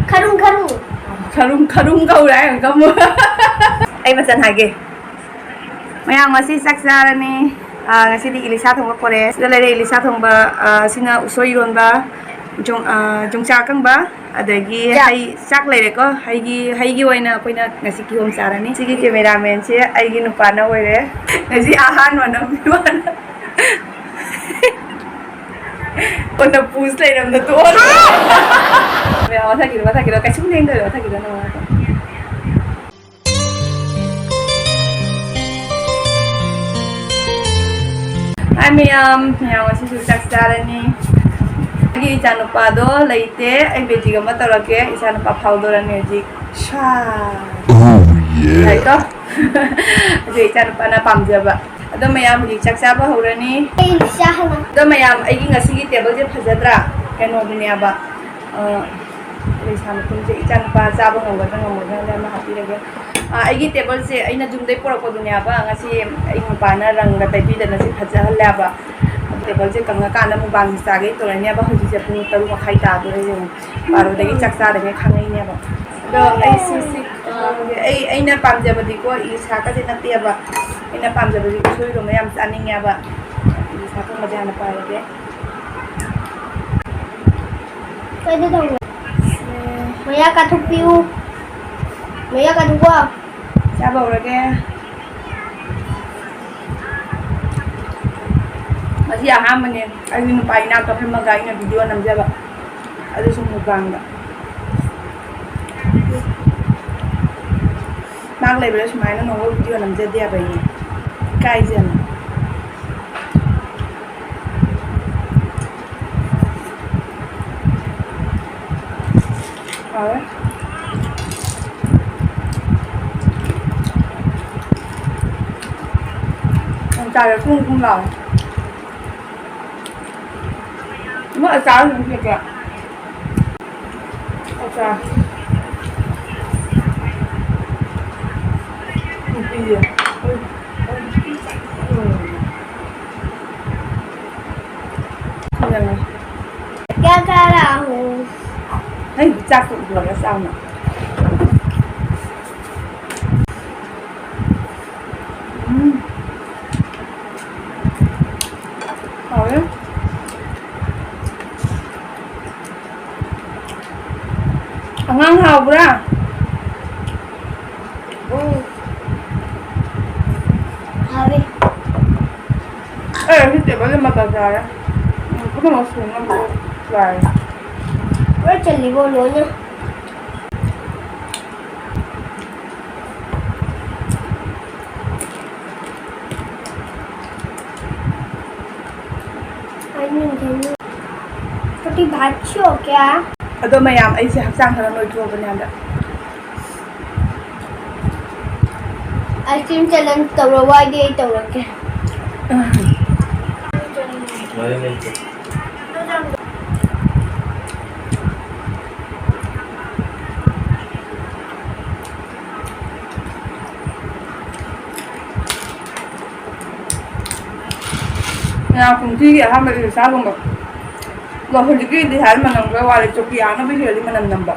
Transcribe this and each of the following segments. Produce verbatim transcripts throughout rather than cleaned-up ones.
ꯈꯔꯨꯝ ꯈꯔꯨꯝ꯫ ꯈꯔꯨꯝ ꯈꯔꯨꯝ ꯀꯧꯔꯦ ꯍꯥꯏ ꯑꯃꯨꯛ꯫ ꯑꯩ ꯃꯆꯟ ꯍꯥꯏꯒꯦ꯫ ꯃꯌꯥꯝ ꯉꯁꯤ ꯆꯥꯛ ꯆꯥꯔꯅꯤ꯫ ꯑꯥ, ꯉꯁꯤꯗꯤ ꯏꯂꯤꯁꯥ ꯊꯣꯡꯕ ꯄꯣꯔꯛꯑꯦ꯫ ꯁꯤꯗ ꯂꯩꯔꯦ ꯏꯂꯤꯁꯥ ꯊꯣꯡꯕ꯫ ꯑꯥ, ꯁꯤꯅ ꯎꯁꯣꯏ ꯏꯔꯣꯟꯕ, ꯌꯣꯡ-, ꯑꯥ, ꯌꯣꯡꯆꯥꯛ ꯑꯀꯪꯕ, ꯑꯗꯒꯤ ꯆꯥꯛ꯫ ꯍꯩ, ꯆꯥꯛ ꯂꯩꯔꯦꯀꯣ꯫ ꯍꯩꯒꯤ, ꯍꯩꯒꯤ ꯑꯣꯏꯅ ꯑꯩꯈꯣꯏꯅ ꯉꯁꯤ ꯀꯤꯍꯣꯝ ꯆꯥꯔꯅꯤ꯫ ꯁꯤꯒꯤ cameraman ꯁꯦ ꯑꯩꯒꯤ ꯅꯨꯄꯥꯅ ꯑꯣꯏꯔꯦ꯫ ꯉꯁꯤ ꯑꯍꯥꯟꯕ ꯅꯝꯕꯤ ꯃꯥꯅ꯫ ꯀꯣꯟꯅ ꯄꯨꯁ ꯂꯩꯔꯝꯗ ꯇꯣꯛꯑꯣ꯫ ꯃꯌꯥꯝ ꯃꯊꯛꯀꯤꯗꯣ, ꯃꯊꯛꯀꯤꯗꯣ ꯀꯩꯁꯨꯝ ꯂꯦꯡꯗꯕꯤꯗ ꯃꯊꯛꯀꯤꯗꯣ ꯅꯝꯃꯣ꯫ ꯍꯥꯏ ꯃꯌꯥꯝ, ꯃꯌꯥꯝ ꯉꯁꯤꯁꯨ ꯆꯥꯛ ꯆꯥꯔꯅꯤ꯫ ꯑꯩꯒꯤ ꯏꯆꯥꯅꯨꯄꯥꯗꯣ ꯂꯩꯇꯦ, ꯑꯩ magic ꯑꯃ ꯇꯧꯔꯛꯀꯦ, ꯏꯆꯥꯅꯨꯄꯥ ꯐꯥꯎꯗꯣꯔꯅꯤ ꯍꯧꯖꯤꯛ꯫ ꯁꯥ꯫ Oh, yeah. ꯌꯥꯏꯀꯣ? ꯑꯗꯨ ꯏꯆꯥꯅꯨꯄꯥꯅ ꯄꯥꯝꯖꯕ꯫ ꯑꯗꯣ ꯃꯌꯥꯝ ꯍꯧꯖꯤꯛ ꯆꯥꯛ ꯆꯥꯕ ꯍꯧꯔꯅꯤ꯫ ꯑꯩ ꯆꯥꯍꯜꯂꯣ꯫ ꯑꯗꯣ ꯃꯌꯥꯝ ꯑꯩꯒꯤ ꯉꯁꯤꯒꯤ ꯇꯦꯕꯜꯁꯦ ꯐꯖꯗ꯭ꯔꯥ? ꯀꯩꯅꯣꯗꯨꯅꯦꯕ꯫ ꯑ, ꯂꯩꯁꯥ ꯃꯇꯨꯝꯁꯦ ꯏꯆꯥꯅꯨꯄꯥ ꯆꯥꯕ ꯉꯝꯒꯗ꯭ꯔꯥ ꯉꯝꯃꯣꯏꯗ꯭ꯔꯥ ꯍꯥꯏꯅ ꯑꯃ ꯍꯥꯞꯄꯤꯔꯒꯦ꯫ ꯑ, ꯑꯩꯒꯤ ꯇꯦꯕꯜꯁꯦ ꯑꯩꯅ ꯌꯨꯝꯗꯩ ꯄꯨꯔꯛꯄꯗꯨꯅꯦꯕ꯫ ꯉꯁꯤ ꯑꯩ ꯅꯨꯄꯥꯅ ꯔꯪꯒ ꯇꯩꯕꯤꯗꯅ ꯁꯤ ꯐꯖꯍꯜꯂꯦꯕ꯫ ꯇꯦꯕꯜꯁꯦ ꯀꯪꯉꯀꯥꯟꯗ ꯃꯨꯛꯕꯥꯡꯁꯦ ꯆꯥꯒꯦ ꯇꯧꯔꯅꯦꯕ꯫ ꯍꯧꯖꯤꯛꯁꯦ ꯄꯨꯡ ꯇꯔꯨꯛ ꯃꯈꯥꯏ ꯇꯥꯗꯣꯔꯦ ꯌꯦꯡꯉꯣ꯫ ꯕꯥꯔꯣꯗꯒꯤ ꯆꯥꯛ ꯆꯥꯗꯉꯩ ꯈꯪꯉꯛꯏꯅꯦꯕ꯫ ꯑꯗꯣ ꯑꯩ ꯁꯤ, ꯁꯤ, ꯑꯩ, ꯑꯩꯅ ꯄꯥꯝꯖꯕꯗꯤꯀꯣ ꯏꯂꯤꯁꯥꯀꯁꯦ ꯅꯠꯇꯦꯕ꯫ ꯑꯩꯅ ꯄꯥꯝꯖꯕꯗꯤ ꯎꯁꯣꯏ ꯏꯔꯣꯝꯕ ꯌꯥꯝ ꯆꯥꯅꯤꯡꯉꯦꯕ꯫ ꯏꯂꯤꯁꯥ ꯊꯣꯡꯕꯁꯦ ꯍꯥꯟꯅ ꯄꯥꯏꯔꯒꯦ꯫ ꯀꯩꯗ ꯇꯧꯕ? ꯃꯌꯥ ꯀꯥꯊꯣꯛꯄꯤꯌꯨ꯫ ꯃꯌꯥ ꯀꯥꯊꯣꯛꯄ꯫ ꯆꯥꯕ ꯍꯧꯔꯒꯦ꯫ ꯉꯁꯤ ꯑꯍꯥꯟꯕꯅꯦ ꯑꯩꯒꯤ ꯅꯨꯄꯥ ꯏꯅꯥꯛꯇ ꯐꯝꯃꯒ ꯑꯩꯅ video ꯅꯝꯖꯕ꯫ ꯑꯗꯨꯁꯨ ꯃꯨꯛꯕꯥꯡꯗ꯫ ꯃꯥ ꯂꯩꯕꯗ ꯁꯨꯃꯥꯏꯅ ꯅꯣꯡꯃ video ꯅꯝꯖꯗꯦ ꯍꯥꯏꯕ ꯑꯩꯅ꯫ ꯏꯀꯥꯏꯖꯅ꯫ ꯍꯥꯎꯋꯦ꯫ ꯌꯥꯝ ꯆꯥꯔꯦ, ꯀꯨꯝ ꯀꯨꯝ ꯂꯥꯎꯋꯦ꯫ ꯃꯣꯏ ꯑꯆꯥꯔ ꯑꯗꯨꯝ ꯄꯤꯔꯛꯄ꯭ꯔꯥ? ꯑꯆꯥꯔ꯫ ꯅꯨꯄꯤꯁꯦ꯫ ꯎꯝ꯫ ꯌꯥꯝ ꯀꯌꯥ ꯀꯌꯥ ꯂꯥꯛꯑꯣ? ꯑꯩ ꯆꯥꯛꯇꯣ ꯎꯠꯂꯒ ꯆꯥꯎꯅ꯫ ꯎꯝ꯫ ꯍꯥꯎꯋꯦ꯫ ꯑꯉꯥꯡ ꯍꯥꯎꯕ꯭ꯔꯥ? ꯎꯝ꯫ ꯍꯥꯎꯋꯦ꯫ ꯑꯦ, ꯁꯤ ꯇꯦꯕꯜꯁꯦ ꯃꯇꯝ ꯌꯥꯔꯦ꯫ ꯎꯝ, ꯄꯨꯝꯅꯃꯛ ꯁꯨꯅꯕ ꯌꯥꯔꯦ꯫ ꯂꯣꯏ ꯆꯜꯂꯤꯕꯣ ꯂꯣꯏꯅ? ꯍꯥꯏꯅꯤꯡꯗꯦ꯫ ꯀꯔꯤ ꯚꯥꯠꯁꯨ ꯀꯌꯥ? ꯑꯗꯣ ꯃꯌꯥꯝ, ꯑꯩꯁꯦ ꯍꯛꯆꯥꯡ ꯈꯔ ꯅꯣꯏꯊꯣꯛꯑꯕꯅꯦ ꯍꯟꯗꯛ꯫ Ice cream challenge ꯇꯧꯔꯣ, ꯋꯥꯏꯗꯤ ꯑꯩ ꯇꯧꯔꯛꯀꯦ꯫ ꯃꯔꯝ ꯂꯩꯇꯦ꯫ ꯉꯥ ꯀꯨꯝꯊꯤꯒꯤ ꯑꯍꯥꯟꯕ ꯏꯂꯤꯁꯥꯒꯨꯝꯕ꯫ ꯑꯗꯣ ꯍꯧꯖꯤꯛꯀꯤ ꯏꯂꯤꯁꯥꯗꯤ ꯃꯅꯝ ꯈꯔ ꯋꯥꯠꯂꯦ, ꯆꯧꯀꯤ ꯑꯥꯅꯕ ꯍꯦꯜꯂꯤ ꯃꯅꯝ ꯅꯝꯕ꯫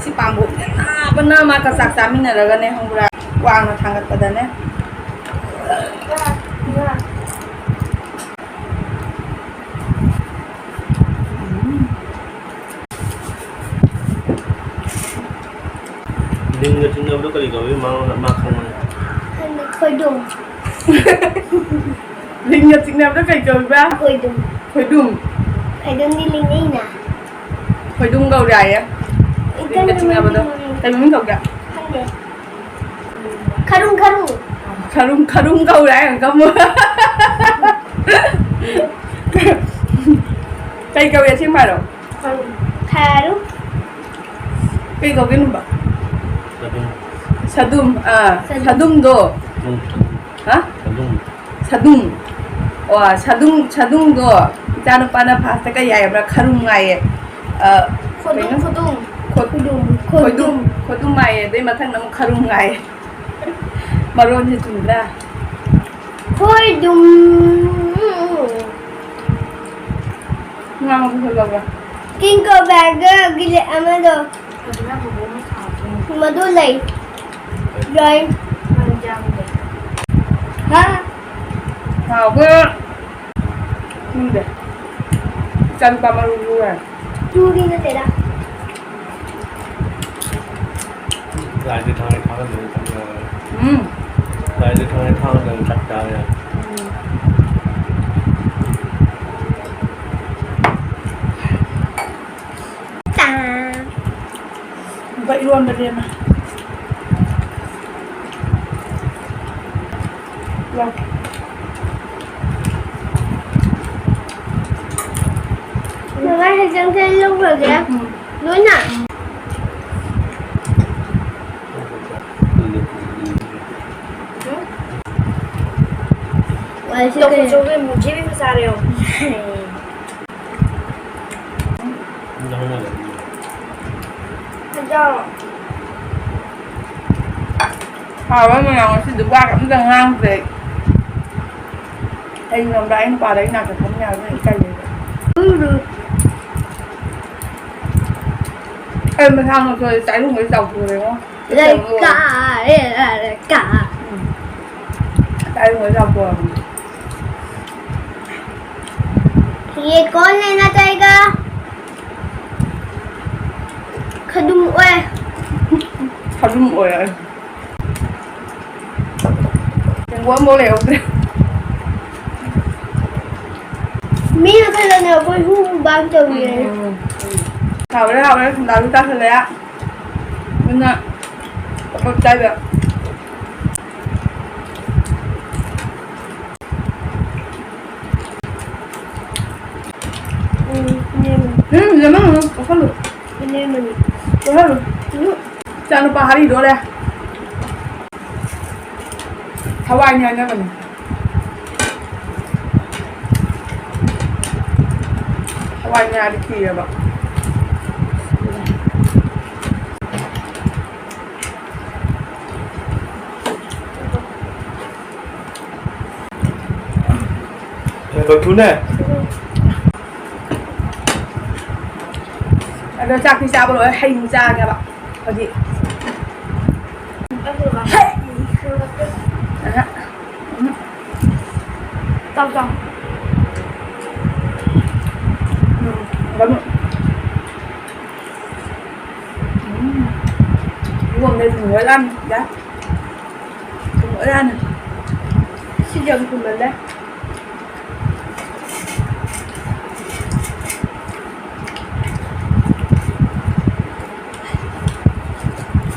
ꯁꯤ ꯄꯥꯝꯕꯣꯝꯁꯦ ꯅꯥꯕꯅ ꯃꯥꯒ ꯆꯥꯛ ꯆꯥꯃꯤꯟꯅꯔꯒꯅꯦ, ꯈꯪꯕ꯭ꯔꯥ? ꯋꯥꯡꯅ ꯊꯥꯡꯒꯠꯄꯗꯅꯦ꯫ ꯂꯤꯟꯒ ꯆꯤꯡꯅꯕꯗꯣ ꯀꯔꯤ ꯀꯧꯏ? ꯃꯥ, ꯃꯥ ꯈꯪꯕꯅꯦ꯫ ꯈꯪꯗꯦ, ꯈꯣꯏꯗꯨꯝ꯫ ꯂꯤꯟꯒ ꯆꯤꯡꯅꯕꯗꯣ ꯀꯔꯤ ꯀꯧꯏꯕ? ꯈꯣꯏꯗꯨꯝ꯫ ꯈꯣꯏꯗꯨꯝ꯫ ꯈꯣꯏꯗꯨꯝꯗꯤ ꯂꯤꯟꯅꯤꯅ꯫ ꯈꯣꯏꯗꯨꯝ ꯀꯧꯔꯦ ꯍꯥꯏꯌꯦ꯫ ꯂꯤꯟꯒ ꯆꯤꯡꯅꯕꯗꯣ꯫ ꯀꯩ ꯃꯃꯤꯡ ꯀꯧꯒꯦ? ꯈꯪꯗꯦ꯫ ꯈꯔꯨꯡ, ꯈꯔꯨꯡ꯫ ꯈꯔꯨꯡ, ꯈꯔꯨꯡ ꯀꯧꯔꯦ ꯍꯥꯏ ꯈꯪꯉꯝꯃꯣ꯫ ꯀꯩ ꯀꯧꯏ ꯑꯁꯦꯡꯕ ꯍꯥꯏꯔꯣ? ꯈꯔꯨꯡ꯫ ꯈꯔꯨꯡ꯫ ꯀꯩ ꯀꯧꯒꯦ ꯅꯨꯄꯥ? ꯁꯗꯨꯝ꯫ ꯁꯗꯨꯝ, ꯑꯥ, ꯁꯗꯨꯝ꯫ ꯁꯗꯨꯝꯗꯣ꯫ ꯁꯗꯨꯝ, ꯁꯗꯨꯝ꯫ ꯍꯥ? ꯁꯗꯨꯝ꯫ ꯁꯗꯨꯝ꯫ ꯑꯣ, ꯁꯗꯨꯝ, ꯁꯗꯨꯝꯗꯣ ꯏꯆꯥꯅꯨꯄꯥꯅ ꯐꯥꯁꯇ ꯀꯩ ꯍꯥꯏꯕ꯭ꯔꯥ? ꯈꯔꯨꯡ ꯍꯥꯏꯌꯦ꯫ ꯑ, ꯈꯣꯗꯨꯝ, ꯀꯩꯅꯣ? ꯈꯣꯗꯨꯝ꯫ ꯈꯣ-, ꯈꯣꯗꯨꯝ, ꯈꯣꯗꯨꯝ꯫ ꯈꯣꯗꯨꯝ ꯍꯥꯏꯌꯦ꯫ ꯑꯗꯩ ꯃꯊꯪꯗ ꯑꯃꯨꯛ ꯈꯔꯨꯡ ꯍꯥꯏꯌꯦ꯫ ꯃꯔꯣꯟꯁꯦ ꯆꯨꯝꯗ꯭ꯔꯥ? ꯈꯣꯏꯗꯨꯝ꯫ ꯉꯥꯡꯕꯁꯨ ꯂꯧꯕ꯭ꯔꯥ? ꯀꯤꯡꯀꯣ ꯕꯦꯒꯒꯤ ꯑꯃꯗꯣ꯫ ꯃꯗꯨ ꯂꯩ꯫ ꯂꯣꯏ꯫ ꯍꯥ? ꯍꯥꯎꯕ꯭ꯔꯥ? ꯈꯪꯗꯦ꯫ ꯏꯆꯥꯅꯨꯄꯥ ꯃꯔꯨ ꯂꯨ ꯌꯥꯔꯦ꯫ ꯆꯨꯔꯤ ꯅꯠꯇꯦꯗ꯫ ꯂꯥꯏꯗꯤ ꯊꯋꯥꯏ ꯊꯥꯒꯠꯂꯒ ꯆꯥꯛ ꯆꯥꯕ ꯌꯥꯏ꯫ ꯎꯝ꯫ ꯂꯥꯏꯗꯤ ꯊꯋꯥꯏ ꯊꯥꯒꯠꯂꯒ ꯆꯥꯛ ꯆꯥꯕ ꯌꯥꯏ꯫ ꯎꯝ꯫ ꯇꯥ꯫ ꯑꯃꯨꯛꯀ ꯏꯔꯣꯟꯕꯗꯤ ꯑꯃ꯫ ꯂꯧ꯫ ꯃꯃꯥ, ꯍꯦꯟꯖꯥꯡꯁꯦ ꯂꯧꯈ꯭ꯔꯒꯦ꯫ ꯎꯝ꯫ ꯂꯣꯏꯅ꯫ तो कुछ हो गए, मुझे भी फंसा रहे हो। ꯍꯥꯎꯕ ꯃꯌꯥꯝ ꯉꯁꯤꯗꯤ ꯋꯥꯒ ꯑꯝꯇ ꯉꯥꯡꯗ꯭ꯔꯦ꯫ ꯑꯩ ꯉꯝꯕ꯭ꯔꯥ? ꯑꯩ ꯅꯨꯄꯥꯗ ꯑꯩ ꯅꯥꯛꯇ ꯐꯝ ꯌꯥꯕ꯭ꯔꯥ? ꯑꯩ ꯏꯀꯥꯏꯖꯩ꯫ ꯑꯩ ꯃꯁꯥ ꯉꯝꯊꯣꯛꯑꯦ, ꯆꯥꯛꯂꯨꯡꯒꯩ ꯆꯥꯎꯊꯣꯔꯦꯉꯣ꯫ ꯂꯩꯀꯥ, ꯑꯦ, ꯂꯩꯀꯥ꯫ ꯎꯝ꯫ ꯆꯥꯛꯂꯨꯡꯒꯩ ꯆꯥꯎꯊꯣꯔꯕꯅꯤ꯫ ये कौन लेना चाहेगा? ꯈꯗꯨꯝ ꯑꯣꯏ꯫ ꯈꯗꯨꯝ ꯑꯣꯏ꯫ ꯇꯦꯡꯀꯣꯠ ꯑꯃꯐꯥꯎ ꯂꯩꯍꯧꯗ꯭ꯔꯦ꯫ ꯃꯤꯅ ꯈꯜꯂꯅꯦ ꯑꯩꯈꯣꯏ ꯍꯨ ꯍꯨ ꯕꯥꯝ ꯇꯧꯔꯤꯅꯦ꯫ ꯎꯝ, ꯎꯝ, ꯎꯝ꯫ ꯍꯥꯎꯔꯦ, ꯍꯥꯎꯔꯦ꯫ ꯗꯥꯗꯨ ꯆꯥꯁꯜꯂꯦ꯫ ꯑꯗꯨꯅ ꯆꯥꯏꯕ꯫ ꯎꯝ, ꯏꯅꯦꯝꯃ꯫ ꯎꯝ, ꯂꯦꯃꯟ, ꯀꯣꯠꯁꯜꯂꯨ꯫ ꯏꯅꯦꯝꯃꯅꯤ꯫ ꯀꯣꯠꯁꯜꯂꯨ꯫ ꯎꯝ꯫ ꯏꯆꯥꯅꯨꯄꯥ ꯍꯥꯔꯤꯗꯣꯔꯦ꯫ ꯊꯋꯥꯏꯅꯤ ꯍꯥꯏꯅꯕꯅꯤ꯫ ꯊꯋꯥꯏꯅꯤ ꯍꯥꯏꯗꯤ ꯀꯤꯔꯕ꯫ ꯂꯣꯏꯊꯨꯅꯦ꯫ ꯑꯗꯣ ꯆꯥꯛꯇꯤ ꯆꯥꯕ ꯂꯣꯏꯔꯦ, ꯍꯩ ꯑꯃꯨꯛ ꯆꯥꯒꯦꯕ ꯍꯧꯖꯤꯛ꯫ ꯑꯍ꯫ ꯎꯝ꯫ ꯆꯥꯎ, ꯆꯥꯎ꯫ ꯎꯝ, ꯎꯝ꯫ ꯌꯣꯝꯗ ꯊꯨꯝ ꯂꯣꯏ ꯂꯥꯝꯃꯤ꯫ ꯌꯥ꯫ ꯊꯨꯝ ꯂꯣꯏ ꯂꯥꯝꯃꯤ꯫ ꯁꯤꯗꯤ ꯌꯥꯝ ꯊꯨꯝꯃꯜꯂꯦ꯫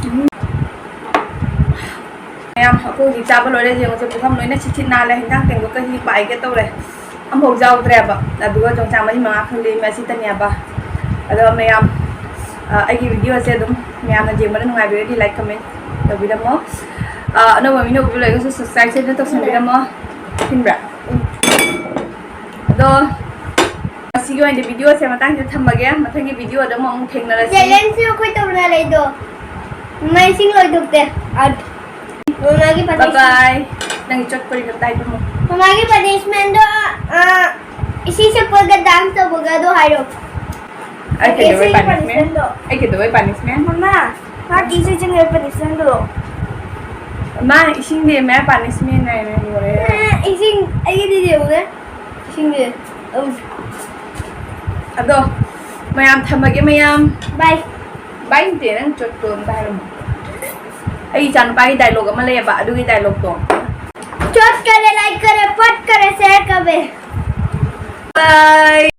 ꯎꯝ꯫ ꯃꯌꯥꯝ, ꯑꯩꯈꯣꯏ ꯍꯧꯖꯤꯛ ꯆꯥꯕ ꯂꯣꯏꯔꯦ꯫ ꯌꯦꯡꯉꯨꯁꯦ, ꯄꯨꯈꯝ ꯂꯣꯏꯅ ꯁꯤꯠ ꯁꯤꯠ ꯅꯥꯜꯂꯦ꯫ ꯍꯤꯟꯖꯥꯡ ꯇꯦꯡꯀꯣꯠꯀꯁꯤ ꯄꯥꯏꯒꯦ ꯇꯧꯔꯦ, ꯑꯃꯐꯥꯎ ꯌꯥꯎꯗ꯭ꯔꯦꯕ꯫ ꯑꯗꯨꯒ ꯌꯣꯡꯆꯥꯛ ꯃꯔꯤ ꯃꯉꯥ ꯈꯪꯗꯦ, ꯃꯁꯤꯇꯅꯦꯕ꯫ ꯑꯗꯣ ꯃꯌꯥꯝ, ꯑ, ꯑꯩꯒꯤ video ꯁꯦ ꯑꯗꯨꯝ ꯃꯌꯥꯝꯅ ꯌꯦꯡꯕꯗ ꯅꯨꯡꯉꯥꯏꯕꯤꯔꯗꯤ like, comment ꯇꯧꯕꯤꯔꯝꯃꯣ꯫ ꯑ, ꯑꯅꯧꯕ ꯃꯤꯅ ꯎꯕꯤꯕ ꯂꯩꯔꯒꯁꯨ subscribe ꯁꯦ ꯑꯗꯨꯝ ꯇꯧꯁꯟꯕꯤꯔꯝꯃꯣ꯫ ꯊꯤꯟꯕ꯭ꯔꯥ? ꯑꯗꯣ ꯉꯁꯤꯒꯤ ꯑꯣꯏꯅꯗꯤ video ꯁꯦ ꯃꯇꯥꯡꯁꯤꯗ ꯊꯝꯃꯒꯦ꯫ ꯃꯊꯪꯒꯤ video ꯗ ꯑꯃꯨꯛ, ꯑꯃꯨꯛ ꯊꯦꯡꯅꯔꯁꯤ꯫ Challenge ꯁꯨ ꯑꯩꯈꯣꯏ ꯇꯧꯅꯔꯦ ꯑꯗꯣ꯫ ꯃꯩꯁꯤꯡ ꯂꯣꯏꯊꯣꯛꯇꯦ꯫ ꯑ, ꯃꯃꯥꯒꯤ bye punishment꯫ Bye꯫ ꯅꯪꯒꯤ ꯆꯠꯄꯔꯤꯗꯣ ꯑꯝꯇ ꯍꯥꯏꯕꯤꯔꯝꯃꯣ꯫ ꯃꯃꯥꯒꯤ punishment ꯗꯣ, ꯑ, ꯏꯁꯩ ꯁꯛꯄꯒ dance ꯇꯧꯕꯒ ꯑꯗꯨ ꯍꯥꯏꯔꯣ꯫ ꯑꯩ ꯀꯩꯗꯧꯕꯩ ꯏꯁꯩꯒꯤ punishment? Punishment ꯗꯣ꯫ ꯑꯩ ꯀꯩꯗꯧꯕꯩ punishment? ꯃꯃꯥ, ꯃꯥꯒꯤ ꯏꯁꯩ ꯁꯛꯄꯒꯤ punishment ꯗꯣ꯫ ꯃꯥ ꯏꯁꯤꯡ ꯂꯦꯝꯃꯦ ꯍꯥꯏ punishment ꯍꯥꯏꯅ ꯂꯣꯏꯔꯦ꯫ ꯑ, ꯏꯁꯤꯡ ꯑꯩꯒꯤꯗꯤ ꯂꯦꯝꯃꯨꯔꯦ꯫ ꯏꯁꯤꯡꯁꯦ ꯑꯗꯨꯝ꯫ ꯑꯗꯣ ꯃꯌꯥꯝ ꯊꯝꯃꯒꯦ ꯃꯌꯥꯝ꯫ Bye꯫ Bye ꯅꯠꯇꯦ, ꯅꯪ ꯆꯠꯇꯣ ꯑꯝꯇ ꯍꯥꯏꯔꯝꯃꯣ꯫ ꯑꯩ ꯏꯆꯥꯅꯨꯄꯥꯒꯤ dialogue ꯑꯃ ꯂꯩꯌꯦꯕ, ꯑꯗꯨꯒꯤ dialogue ꯇꯣ꯫ ꯆꯣꯠ ꯀꯔꯦ, like ꯀꯔꯦ, ꯄꯠ ꯀꯔꯦ, share ꯀꯔꯦ꯫ Bye꯫